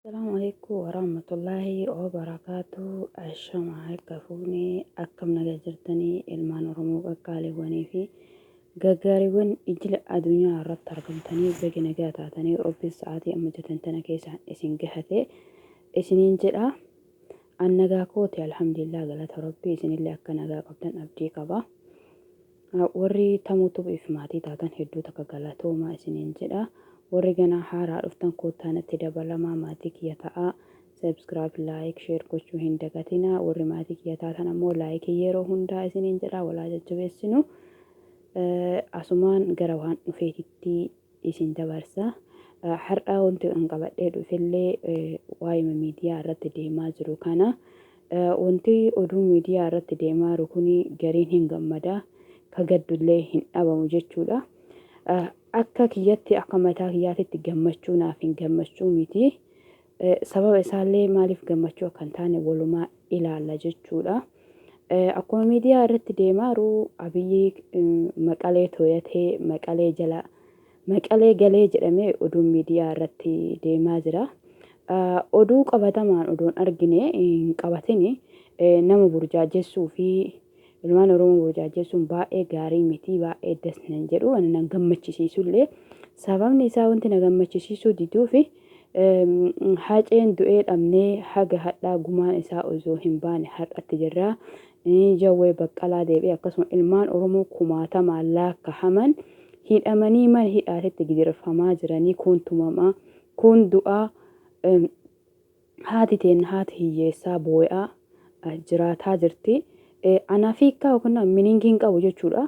Assalaamu alaikum warahmatullaahi wabarakaatu. Ashama harka fuunee, akkam nagaa jirtanii ilmaan Oromoo qaqqaaliiwwanii fi gaggaariiwwan ijila addunyaa irratti argamtanii? Baga nagaa taatanii, Rabbiin sa'aatii amma jirtan tana keessaan isin gahate isiniin jedha. An nagaa kooti, alhamdulillah, galata Rabbii. Isinillee akka nagaa qabdan abdii qaba. Warri Tamuu Tubiif maatii taatan hedduu takka galatoomaa isiniin jedha. Warri ganaa haaraa dhuftan koottaa natti dabalamaa, maatii kiyya ta'aa. Subscribe, like, share gochuu hin dagatinaa. Warri maatii kiyya taatan ammoo like yeroo hundaa isiniin jedha, walaa jajjabeessinu. Asumaan gara waan dhufeetitti isin dabarsa. Har'a wanti an qabadhee dhufellee waa'ima miidiyaa irratti deemaa jiru kana. Wanti oduu miidiyaa irratti deemaa jiru kun gariin hin gammada, ka gaddullee hin dhabamu jechuudha. Akka kiyyatti, akka mataa kiyyaatitti gammachuu naaf hin gammachuu miti. Sababa isaallee maaliif gammachuu akka hin taane walumaa ilaalla jechuudha. Akkuma miidiyaa irratti deemaa jiru, Abiyyi Maqalee tooyatee, Maqalee jala, Maqalee galee jedhamee oduun miidiyaa irratti deemaa jira. Oduu qabatamaan odoon argine hin qabatini nama burjaajessuu fi ilmaan Oromoo burjaajessuun baay'ee gaarii miti, baay'ee das nan jedhu, ani nan gammachisiisullee. Sababni isaa wanti na gammachisiisuu diduufi, Haceen du'ee dhabnee haga hadhaa gumaan isaa osoo hin baane har'atti jirra. Jawwee Baqqalaa deebi'ee, akkasuma ilmaan Oromoo kumaatamaan laakkahaman hidhamanii mana hidhaatitti gidirfamaa jiranii, kuun tumamaa, kuun du'aa, haati teenna haati hiyyeessaa boo'aa jiraataa jirti. Anaaf hiikkaa yookiin meaning hin qabu jechuudha.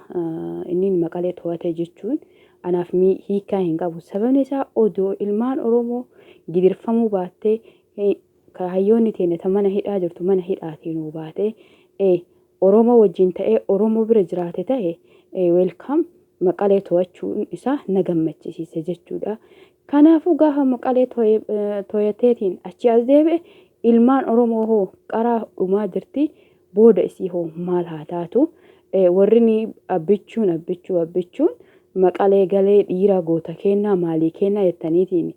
Inni Maqalee to'ate jechuun anaaf hiikkaa hin qabu. Sababni isaa odoo ilmaan Oromoo gidirfamuu baattee, hayyoonni teenya ta mana hidhaa jirtu mana hidhaatii nuu baatee, Oromoo wajjin ta'ee Oromoo bira jiraate ta'e, welcome, Maqalee to'achuun isaa na gammachisiise jechuudha. Kanaafuu gaafa Maqalee to'ateetiin achi as deebi'e, ilmaan Oromoo hoo qaraa dhumaa jirti, booda isii hoo maal haa taatu? Warri Abbichuun, Abbichuu, Abbichuun Maqalee galee, dhiira goota kennaa maalii kennaa jettaniitiin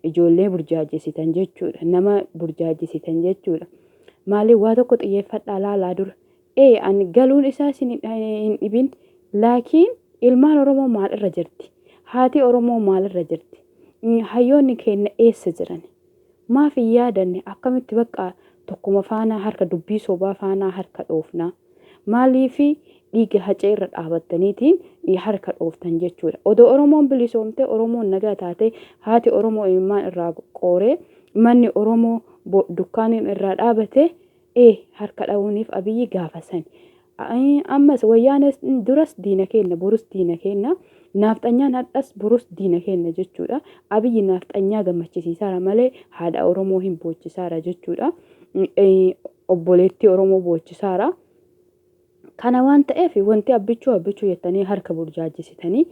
ijoollee burjaajessitan jechuudha. Nama burjaajessitan jechuudha. Maaliif waa tokko xiyyeeffadhaa laalaa dura. Ee, ani galuun isaa isin hin dhibin. Laakiin ilmaan Oromoo maalirra jirti? Haati Oromoo maalirra jirti? Hayyoonni keenya eessa jiran? Maaf hin yaadanne? Akkamitti bakka tokkuma faanaa harka dubbii sobaa faanaa harka dhoofnaa? Maaliif dhiiga Hacee irra dhaabattaniitiin harka dhooftan jechuudha? Odoo Oromoon bilisoomtee, Oromoon nagaa taatee, haati Oromoo imimmaan irraa qooree, manni Oromoo dukkaaniin irraa dhaabate, ee, harka dha'uuniif Abiyyi gaafa sani. Ammas Wayyaanee duras diina keenya, borus diina keenya. Naafxanyaan hadhas borus diina keenya jechuudha. Abiyyi naafxanyaa gammachisiisaara malee haadha Oromoo hin boochisaara jechuudha. Obboleettii Oromoo boochisaara. Kana waan ta'eef wanti Abbichuu, Abbichuu jettanii harka burjaajessitanii,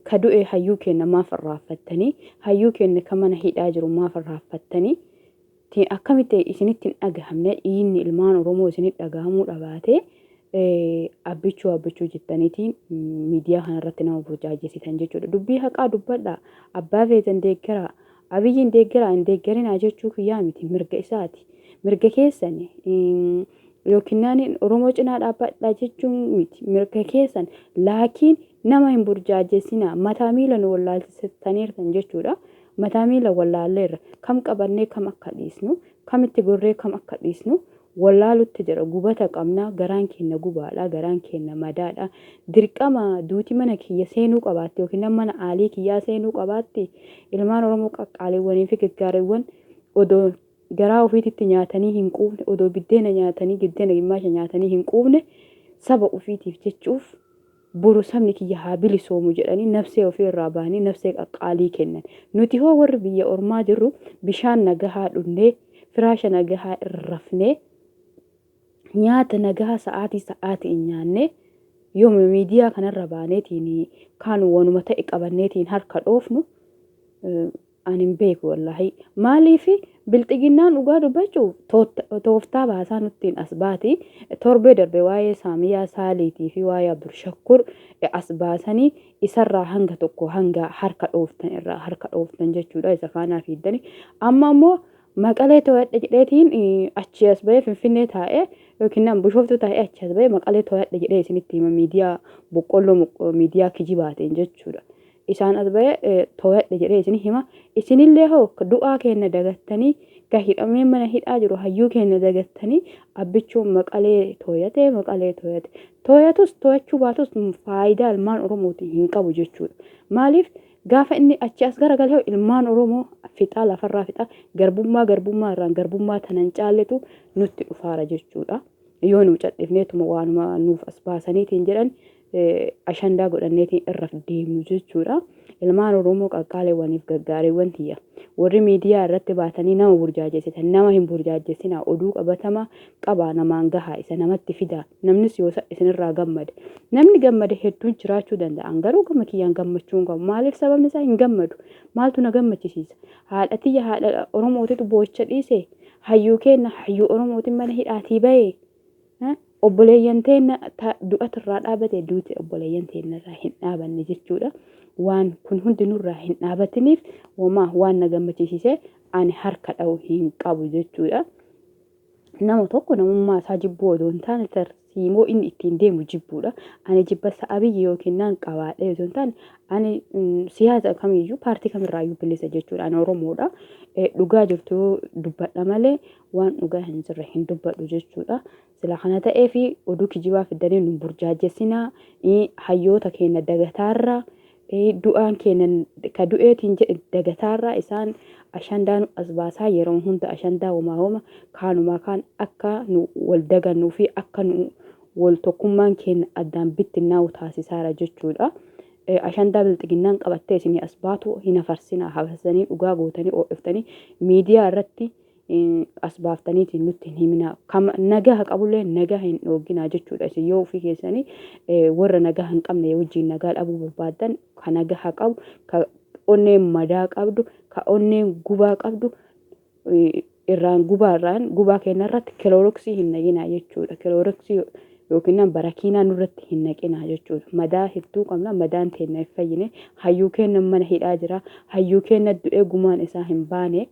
ka du'e hayyuu keenya maaf irraanfattanii? Hayyuu keenya ka mana hidhaa jiru maaf irraanfattanii? Akkamitti isinitti hin dhagahamne? Dhiigni ilmaan Oromoo isinitti dhagahamuu dhabaatee Abbichuu, Abbichuu jettaniitiin miidiyaa kanarratti nama burjaajessitan jechuudha. Dubbii haqaa dubbadhaa. Abbaa feetan deeggaraa. Abiyyiin deeggaraa hin deeggarinaa jechuu kiyyaa miti, mirga isaati. Mirga keessan yookiin Oromoo cinaa dhaabbadhaa jechuun miti, mirga keessan. Laakiin nama hin burjaajessinaa. Mataa miila nu wallaalchisaniirtan jechuudha. Mataa miila wallaalleerra. Kam qabannee kam akka dhiisnu, kamitti gorree kam akka dhiisnu wallaalutti jira. Gubata qabna, garaan keenya gubaadha, garaan keenya madaadha. Dirqama duuti mana kiyya seenuu qabaatti yookiin mana aalii kiyyaa seenuu qabaatti? Ilmaan Oromoo qaqqaaliiwwanii fi gaggaariiwwan odoo garaa ofiititti nyaatanii hin quufne, odoo biddeena nyaatanii, biddeena gimmaasha nyaatanii hin quufne, saba ofiitiif jechuuf boru sabni kiyya haa bilisoomu jedhanii nafsee ofii irraa bahanii nafsee qaqqaalii kennan. Nuti hoo warri biyya ormaa jirru bishaan nagahaa dhunnee, firaasha nagahaa irra rafnee, nyaata nagahaa sa'aatii sa'aatiin nyaannee, yooma miidiyaa kanarra baaneetiin kaan wanuma ta'e qabanneetiin harka dhoofnu, ani hin beeku wallaahi. Maaliif Bilxiginnaan dhugaa dubbachuuf tooftaa baasaa nuttiin as baati. Torbee darbe waa'ee Saamiyaa Saaliitii fi waa'ee Abdulshakkur as baasanii isarraa hanga tokko hanga harka dhooftan irraa harka dhooftan jechuudha isa faanaa fiiddani. Amma immoo Maqalee to'adhe jedheetiin achii as bahee Finfinnee taa'ee yookiin naan Bishooftuu taa'ee achii as bahee Maqalee to'adhe jedhee isinitti hima miidiyaa boqqolloo miidiyaa kijibaatiin jechuudha. Isaan as bahee to'adhe jedhee isin hima. Isinillee hoo du'aa keenna dagattanii ka hidhamee mana hidhaa jiru hayyuu keenna dagattanii Abbichuun Maqalee to'ate Maqalee to'ate. To'atus to'achuu baatus faayidaa ilmaan Oromootii hin qabu jechuudha. Maaliif Gaafa inni achii as garagale hoo ilmaan Oromoo fixaa lafarraa fixaa garbummaa garbummaa irraan garbummaa tana hin caalletu nutti dhufaara jechuudha. Yoo nu cadhifneetuma waanuma nuuf as baasaniitiin jedhan ashandaa godhanneetiin irra deemnu jechuudha. Ilmaan Oromoo qaqqaaleewwaniif gaggaariiwwan tiyya. Warri miidiyaa irratti baatanii nama burjaajessitan nama hin burjaajjessinaa oduu qabatamaa qabaa namaan gahaa isa namatti fidaa. Namnis yoo isinirraa gammade. Namni gammade hedduun jiraachuu danda'a. An garuu gama kiyyaan gammachuu hin qabu. Maaliif sababni isaa hin gammadu. Maaltu na gammachisiisa? Haadha tiyya haadha Oromootitu boo'icha dhiise? Hayyuu keenna hayyuu Oromootiin mana hidhaatii bahe? Obboleeyyan teenna ta du'atu irraa dhaabate duuti obboleeyyan teenna irraa hin dhaabanne jechuudha. Waan kun hundi nurraa hin dhaabatiniif homaa waan na gammachisiise ani harka dha'u hin qabu jechuudha. Nama tokko namummaa isaa jibbuu odoo hin taane tarsiimoo inni ittiin deemu jibbuudha. Ani jibbansa Abiyyi yookiin naan qabaadhee osoo hin taane ani siyaasa kamiyyuu paartii kamirraayyuu bilisa jechuudha. Ani Oromoodha. Dhugaa jirtu dubbadha malee waan dhugaa hin jirre hin dubbadhu jechuudha. Sila kana ta'eefi oduu kijibaa fiddanii nu burjaajessinaa hayyoota keenya dagataarraa Du'aan keenya ka du'eetiin jedhe dagataarraa isaan ashandaa nu as baasaa yeroo hunda ashandaa homaa homa kaanumaa kaan akka nu wal dagannuu fi akka nu wal tokkummaan keenya addaan bittinnaa'u taasisaara jechuudha. Ashandaa bilxiginnaan qabattee isinii as baatu hin hafarsinaa hafarsanii dhugaa gootanii oo'iftanii miidiyaa irratti as baaftaniitiin nutti hin himinaa. Kama nagaha qabullee nagaha hin dhoogginaa jechuudha. Isin yoo ofii keessanii warra nagaha hin qabne wajjin nagaa dhabuu barbaaddan ka nagaha qabu, ka onneen madaa qabdu, ka onneen gubaa qabdu irraan gubaa irraan gubaa keenya irratti kilooroksii hin naqinaa jechuudha. Kilooroksii yookiin barakiinaa nurratti hin naqinaa jechuudha. Madaa hedduu qabna, madaan teenna hin fayyine. Hayyuu keenna mana hidhaa jira. Hayyuu keenna du'ee gumaan isaa hin baane.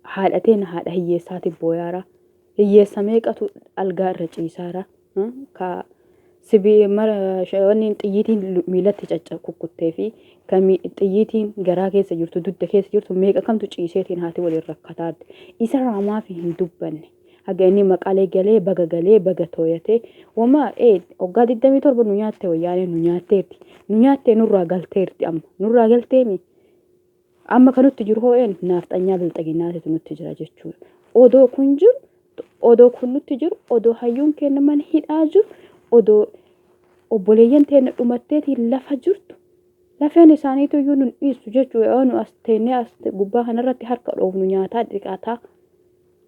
Haadha teena haadha hiyyeessaatiif booyaara. Hiyyeessa meeqatu algaa irra ciisaara. Ka sibii mara wanni xiyyiitiin miilatti cacca kukkuttee fi ka xiyyiitiin garaa keessa jirtu dugda keessa jirtu meeqa kamtu ciiseetiin haati waliin rakkataatti. Isarraa maaf hin dubbanne? Haga inni maqalee galee baga galee baga tooyatee wama ee waggaa 27 nu nyaatte wayyaanee nu nyaatteerti. Nu nyaattee nurraa galteerti amma. Nurraa galteemi. Amma kan nutti jiru hoo eenyu? Naafxanyaa bilxaginnaatitu nutti jira jechuudha. Odoo kun jiru, odoo kun nutti jiru, odoo hayyuun keenya mana hidhaa jiru, odoo obboleeyyan teenya dhumatteetiin lafa jirtu, lafeen isaaniitu iyyuu nun dhiistu jechuudha. Yoo nu as teennee as gubbaa kanarratti harka dhoofnu nyaataa dhiqataa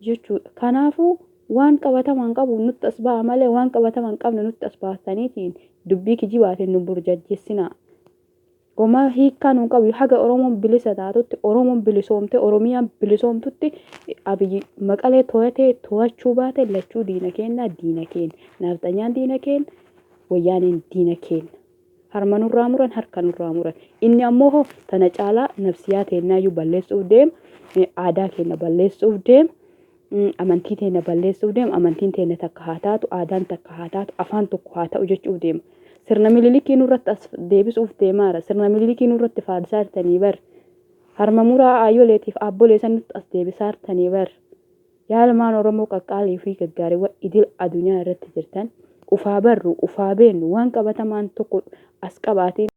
jechuudha. Kanaafuu waan qabatamaan qabu nutti as ba'a malee waan qabatamaan hin qabne nutti as baastaniitiin dubbii kijibaatiin nu burjajjessinaa. Homaa hiikkaa nuun qabu. Haga Oromoon bilisa taatutti, Oromoon bilisoomtee, Oromiyaan bilisoomtutti Abiyyi Maqalee to'atee to'achuu baate lachuu diina keenna, diina keenya. Naafxanyaan diina keenya, Wayyaaneen diina keenya. Harma nurraa muran, harka nurraa muran. Inni ammoo hoo tana caalaa nafsiyaa teennaayyuu balleessuuf deema, aadaa keenya balleessuuf deema. Amantii teenna balleessuuf deema, amantiin teenna takka haa taatu, aadaan takka haa taatu, afaan tokko haa ta'u jechuuf deema. Sirna Mililikii nurratti as deebisuuf deemaara. Sirna Mililikii nurratti faarsaa jirtanii bar. Harma muraa aayyoleetiif aabbolee san nutti as deebisaa jirtanii bar. Yaa ilmaan Oromoo qaqqaalii fi gaggaariiwwan idil adunyaa irratti jirtan, ufaa barru, ufaa beennu, waan qabatamaan tokko as qabaatiin.